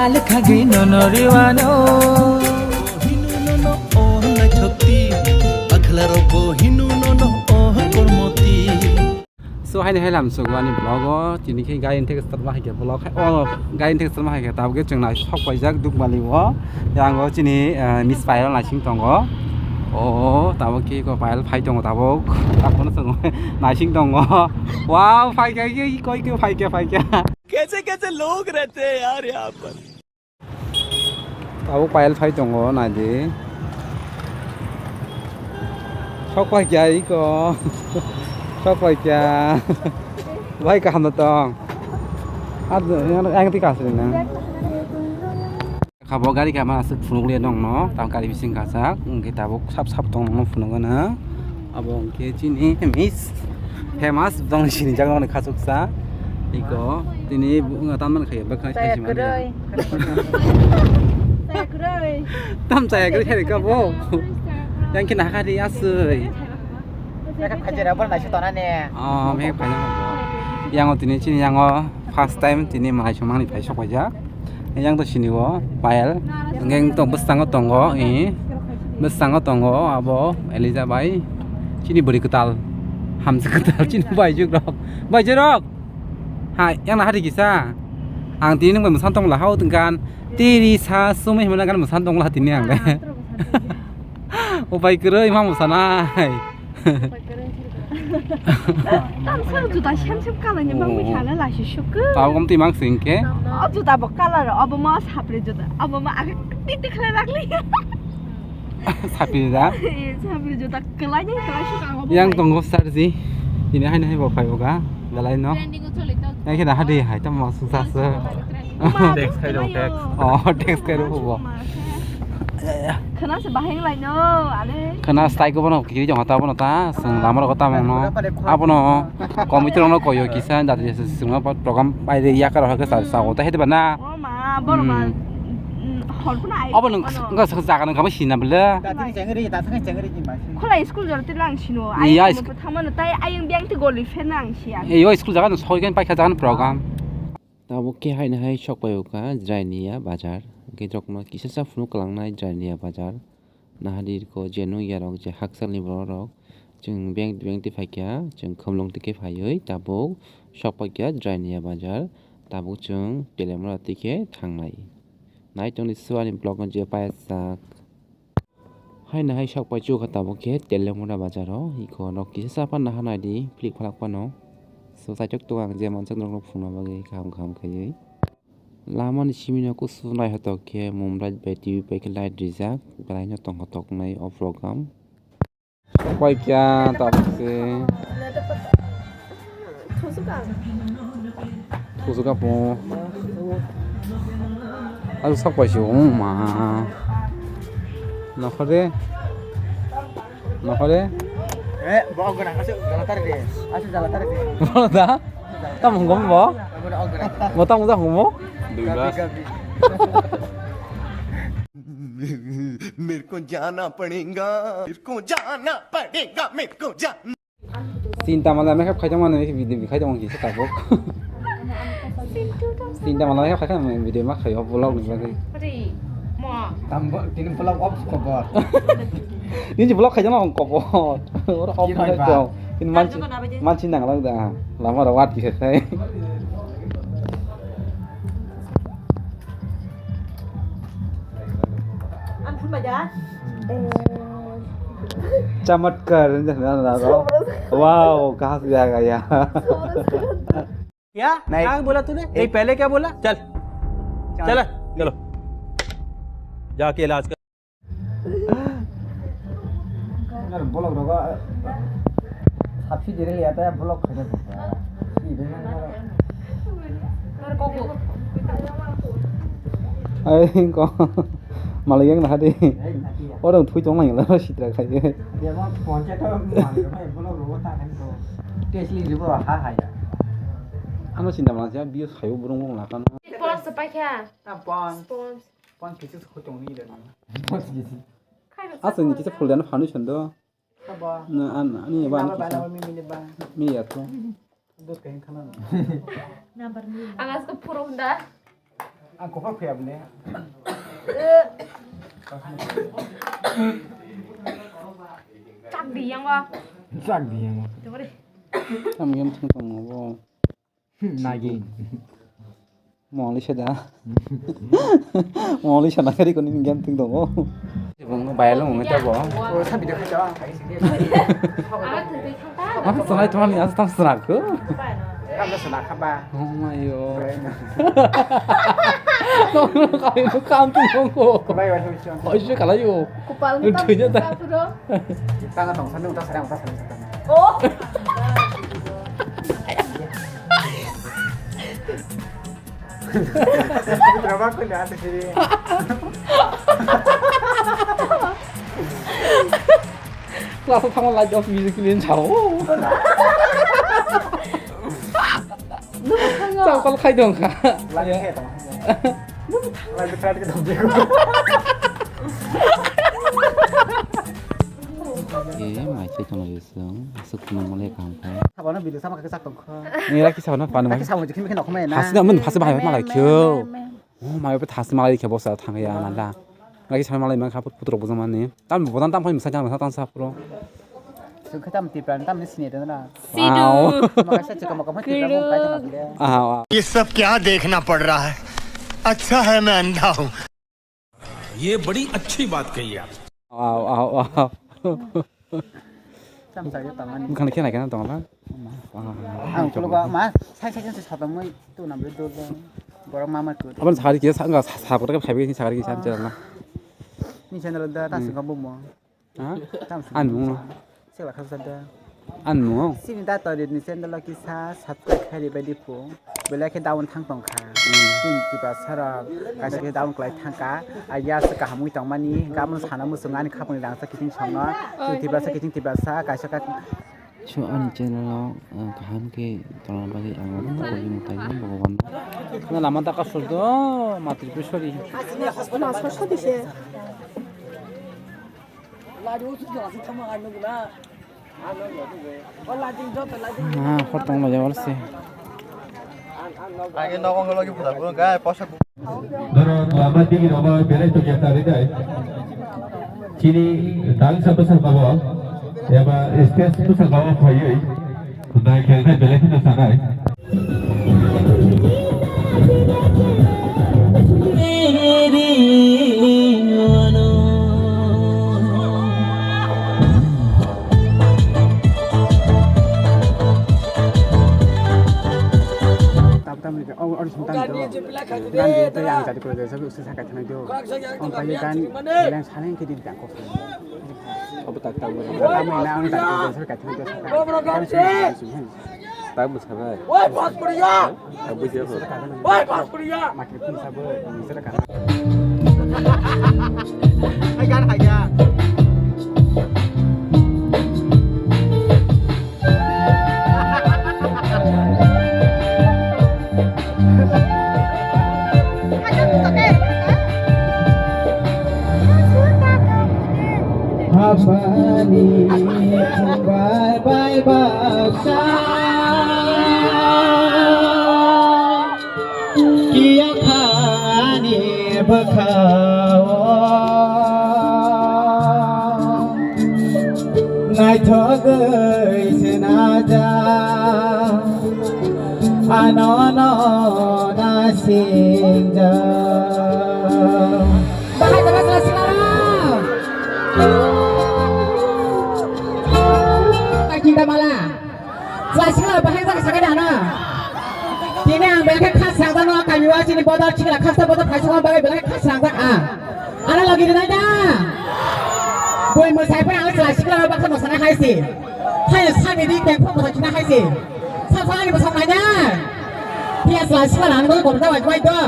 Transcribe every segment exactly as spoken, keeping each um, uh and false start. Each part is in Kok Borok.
Khagwi nono riwano. Hinu nono oh naithokti, akhla rogo hinu nono oh kormoti. So, haini hai lam sugo ani vlog o, tini khe gari theke start ma hai khe vlog, oh, gari theke start ma hai khe tabuk khe chwng nai sok paijak Dukmali o, yang o chini, eh, Miss Payal naising tongo. Oh, tabuk khe ko Payal phai tongo tabuk, tabuk no chwng naising tongo. Wow, phai kha khe, koi khe phai kha, phai kha. कैसे कैसे लोग रहते हैं यार यहाँ पर। Tabuk Payal phai tongo, nai di. Sok pai kya iko. Sok pai kya. Bai kaham da tong. Ad, yang, yang ti kasri na. Khabo gari kama aswk phunukliya nongno, tamo gari bising kajak, hwnkhe tabuk sap sap tongmano phunukgana. Abo hwnkhe chini Miss Famous tongni sinijak nokni khachuksa. Iko tini wngya tamani khe bwkhwnai Chaya saisi manya. Kwrwi. Chaya kwrwi. Tam chaya kwrwi khe rikha bo. Yang khe nahakha di aswk. Mekha khaijera bo naisuk tonani. Oh, mekha khaijak bo. Yang o tini chini yang o first time tini mai sumani phai sok paijak. Yang to sini o Payal. Hwnkhe to bwskango tongo, eh. Bwskango tongo abo Elija bai. Chini bwrwi kwtal. Hamjwk kwtal chini baijuk rok. Baijuk rok. Hai, yang na hari kisa. Ang tini nung bai mwsan tong lahao tengkan. Tiri sa sumui himna gan mwsan tong lah tini ang. Upai kwrwi ma mwsanai. Tamsa juta sem sem kalaini bangwi khala laisi sukhe. Tabo kom timang singke. O juta bo color, obo ma sapri juta, obo ma aga tik tik khlai rakli. Sapri da? Sapri juta kwlaini kwlai suk ang obo. Yang tongo sarji. Tini haino hai bo phai boga. Belai no. Yang khe da hadi hai tamo sungsa se. Text khai rok, text. Oh, text khai rok bo. Khwna se bahai wng lai no, ale. Khwna style ko bono kiri jong hata bono ta, sung lama rok ta mong no. Abono committee rok no koyo kisa jati jati sung program bai de yakar ha ke sa sa ko ta hete bana. O ma, bono ma. Hmm. Mm, hor phano ai. Abo nung bono. Nga sa jaga nung kama sina bela. Dating chengri, dating chengri ni ma. Khulai school jor te lang sino. Iya, ai school. Thangmano tai ayang biang te goli fan ang sia. Iyo school jaga nung soi kan paikha jaga nung program. Tabuk khe haino hai sok pai o kha Jirania bazar. Hwnkhe rokno kisa sa phunuk kwlangnai Jirania bazar. Nahadi ko je nukya rok je haksalni borok rok. Chwng beng beng twi phaikha, chwng khumlung twi khe phaiwi tabuk sok paikha Jirania bazar. Tabuk chwng Telemura twi khe thangnai. Nai tongni swani vlog no je paisak. Haino hai sok pai chukha tabuk khe Telemura bazar o, iko nok kisa sa phano naha naidi phlik phalak phano. So saichok tongo ang je mansa norokno phunukna bagwi kaham kaham khaiwi. Lamani simi no kusu naithotok khe mumlight bai twi bai khe light rijak, belai no tongthoknai o program. Sok pai kha tabuk se. Thusu ka po. Alu sak pai si, oh ma. Nokhore. Nokhore. Eh, bo gana, asu jalatar de. Asu jalatar de. Bo da? Tam hungom bo? Bo da gana. Bo tam da hungom? Gabi, gabi. मेरे को जाना पड़ेगा, मेरे को जाना पड़ेगा, मेरे को जाना। Chinta mala makeup khaijak mano video bi khaijak mano kisa tabuk. Chinta mala makeup khaijak mano video ma khaio vlog ni bagwi. Tambo tini vlog off khobor. Nini vlog khaijak mano khobor. Oro off khaijak. Tini manchi manchi nang lang da. Lama rawat kisa sai. Ang phun ba ja? Chamatkar, wow, kahas jaga ya. क्या? नहीं। क्या बोला तूने? नहीं, पहले क्या बोला? चल। चल। चल, चलो। जाके इलाज कर। Nor bolok rogo, eh, subsidy rili ata bolok khaina. Ai ko malai yang na hadi. Orang thui tong lai la sitra khai. Dia mau ponche to mal mai bolok rogo ta khai to. Tesli ribo ha ha ya. Ano sinda mala ja bios khayo burung burung lakano. Pon sepaikha. Ah, pon. Sponge. Pon kisi khutong ni dan. Pon kisi. Aswk ni kisa phul dano foundation do. Haba. Na an ani ba ani kisa. Mini ya to. Ang asko phurung da. Ang kuphur phiya bini. Chak di yang wa. Chak di yang wa. Dore. Tam yam thung tong bo. Nagi. Moli sada. Moli sada kari koni game thung tong bo. Bung bayal mung ta bo. O sa video khacha. Ang thung tong. Ah, sanai tuan ni asam serak tu. Kamu senang apa? Oh my god. Kau itu kantu nongko. Kau itu kalau yo. Kupal ni tak. Tanga tong sana udah sana udah sana. Oh. Trabajo le hace serio. Class o thangma light off music playing sao. Chapal khai dong kha. Light khe tong. Light khe tong. E mai se tong. Chwng aswk kheno mole kaham khe. Sabana video sama khe sak tong kho. Ni raki sabana panu mai. Raki sabana jikhin khe nokho mai na. Hasna mun phase bahai malai kyo. Oh mai pe thas malai khe bosa thang ya na da. Raki sabana malai mang kha put putrok bujang mani. Tam bodan tam phai misa jang misa tam sa pro. Sung khe tam tipran tam ni sini da na. Sidu. Maka sa chika maka mai tipran mo kai tam khe. Ah. ये सब क्या देखना पड़ रहा है? अच्छा है मैं अंधा हूँ। ये बड़ी अच्छी बात कही आप। Wow, wow, wow. Cham sa yo tong ani. Bukan kena kena tong apa? Ang kulo ba ma sai sai sai sa tong moi tu nam le do do. Borok mama tu. Aban sari kisa sanga sa ko ka phai kisa sari kisa channel na. Ni channel da ta sing ka bumo. Ha? Tam sing. Anu. Sela khasa da. Anu. Sini da to ni channel kisa subscribe khai ri bai di pu. Belai khe down thang tong kha. Chini Tiprasa rok kaisa khe down kwlai thang kha. Agia se kaham wi tong mani, gabon sana muchung ani khapang ni rang sa kiting song no. Chini Tiprasa kiting Tiprasa kaisa ka. So ani channel o, uh, kaham khe tongna bagwi ang koi mutai no Bhagwan no. Na lama ta ka sul do matri pe sori. Mas ko sodi se. Ah, hor tong lai jawal se. Doro lama digi roba berai tong ya tari dai. Chini dance apa sa bawa? Ya ba stage apa sa bawa phayoi. Dai khel dai belai kheno sanai. Tam tam ni, oh, oh, tam tam ni. Gan dia tu yang jadi kerja, tapi usaha kat sana tu. Orang kaya kan, yang saling kita tidak kau. Apa tak tahu? Apa yang nak orang tak tahu, saya kat sana tu. Tahu musabai. Woi, Bhojpuriya! Tahu musabai. Woi, Bhojpuriya! Makin pun sabar, musabai kan. Hai kan, hai kan. Hapani chumbai bai baksa. Kiya khani bwkhao naithogwi se naja, ano no nasingjak. Bahai tongma chwla sikla rok. Ai, kinta mala. Chwla sikla rok bahai jak sakani ano. Tini ang belai khe khas rang jak no kami o chini bodol sikla khas bodol phai song bagwi belai khe khas rang jak ang. Ano logi rinai da. Bui mwsai phai ang chwla sikla rok baksa mwsana hai si. Hai sani di tengphok mwsai china hai si. Sa sa ani bwsang nai da. Phiya chwla sikla rang do gorda wai wai do.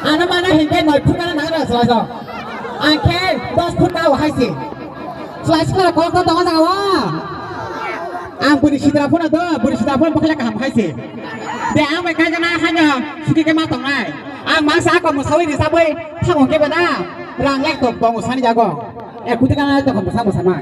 Ano mana hingke noi phut kana nang rang chwla do. Ang khe dos phut ka o hai si. Chwla sikla kok to tongo jaga o. Ang bwrwi sitra phano do, bwrwi sitra phano bwkhaila kaham khai se. De ang bai kaijaknai haino suki khe ma tongnai. Ang mangsa ako mwsawi ri sabwi thango khe bana rang lek tok tongo sani jago. Ek kuti kana tok mwsa mwsa ma.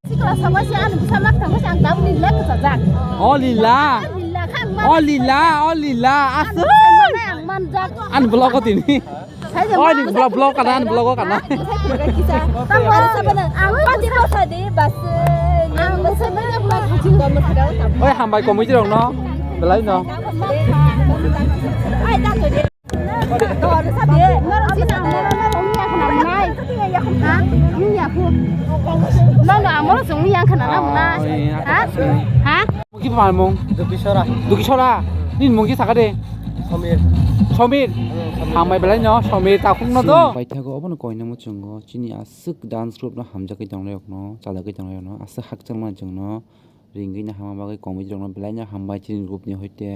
Sikla sama si anu bisa mak tangma si ang tahu lila kesajak. Oh, lila. Lila kan man. Oh, lila, oh, lila. Anu asal. Saya mana yang manjak? Anu vlog ko tini. Saya Oh, ini mana vlog, vlog kana, ini vlog kana. Saya juga kisah. Tahu ada siapa nak? Aku Pati bisa. Masa di bus. Ang bisa mana vlog kucing kamu sedang tahu. Oi, hambai komui rok no. Belai no. Ai, tak tu dia. Norok sini amoro no wngya khna nai. Ha? Wngya khu. Nono amoro chwng wngya khna na mwnai. Oh, iya. Ha? Ha? Mungki pamung. Dukisora. Dukisora. Nin mungki sakade. Somir. Somir. Hmm, Somir. Hambai belai no Somir takhuk no do. Paithago obono koina muchungo chini aswk dance group no hamjagwi tongnai rokno chadagwi tongnai rokno aswk hakchangma chwngno ringwi na hamma bagwi comedy rokno belai no hambai chini group ni hoite.